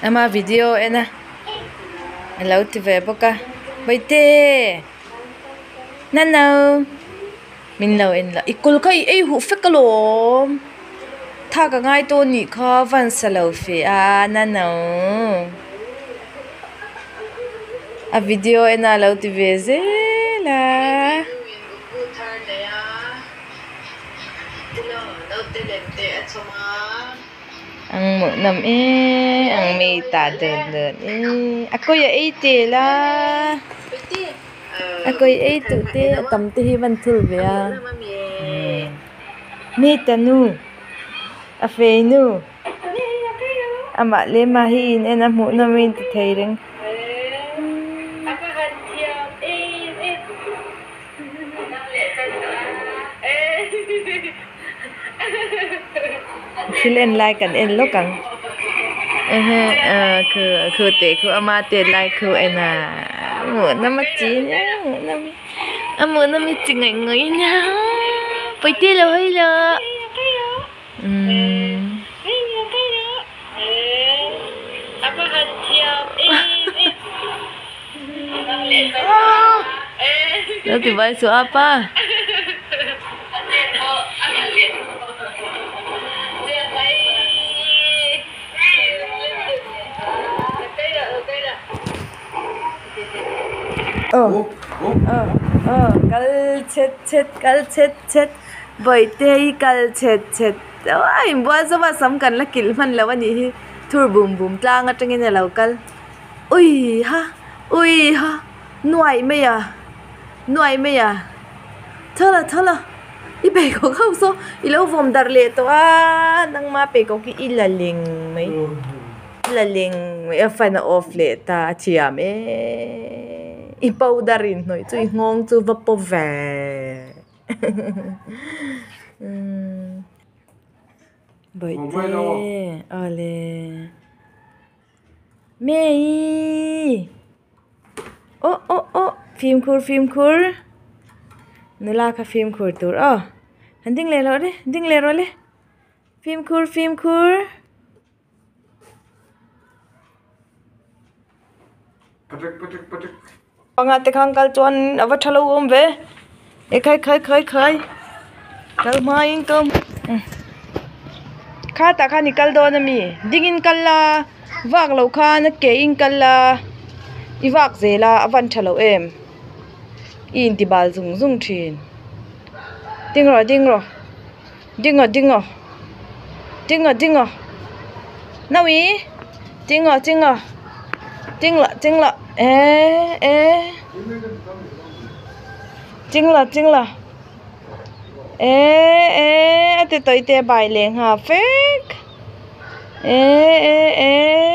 Ama video en a a lo ti ve bawk a bawihte nano min lo en la i kawl kha i ei huh fek alawm thak a ngai tawh anih kha van sa lo fe a nano a video en a a lo ti ve zel a. Ang hmuh nawm e ang mi tah dun dun e a kawi a ei tel a a kawi ei duh te a tam te hi van thul ve a mi ta nu a fei nu amah leh amah hi in en a hmuh nawm in ti thei reng. Thil en lai kan en lawk ang ehe ah khu khu teh khu ama tet lai khu en a hmuh nawm a chi nia hmuh nawm a hmuh nawm i chi ngaih ngawih nia pawite lo hawi loh umm. Lo ti vai suh a pa. Aw aw aw kal chhet chhet kal chhet chhet bawihte hi kal chhet chhet a inbual zawm a sam kan la kilh hman lo a nih hi thur bum bum tlang atangin a lo kal. Ui ha ui ha nuai mai a nuai mai a thala thala i pheikhawk ho saw i lo vawm darh leh tawh a nangma pheikhawk hi i la leng mai i la leng mai a fan a off leh ta a thiam eee i powder in hnawih chu i nghawng chu va paw ve umm bawihte awle. Mei aw aw aw fimkhur fimkhur nula kha fimkhur tur aw han ding leh rawh le ding leh rawh le fimkhur fimkhur. Panga te khan kal chuan a va tha lo awm ve e khai khai khai khai kal hmain ka khatah khan i kal dawn ami dingin kal la vak loh khan a ke in kal la i vak zel a a van tha lo em i inti bal zung zung thin ding rawh ding rawh ding aw ding aw ding aw ding aw naui ding aw ding aw ding lah ding lah eh eh ding lah ding lah eh eh a ti tawi te bai leh nghal fek eh eh eh.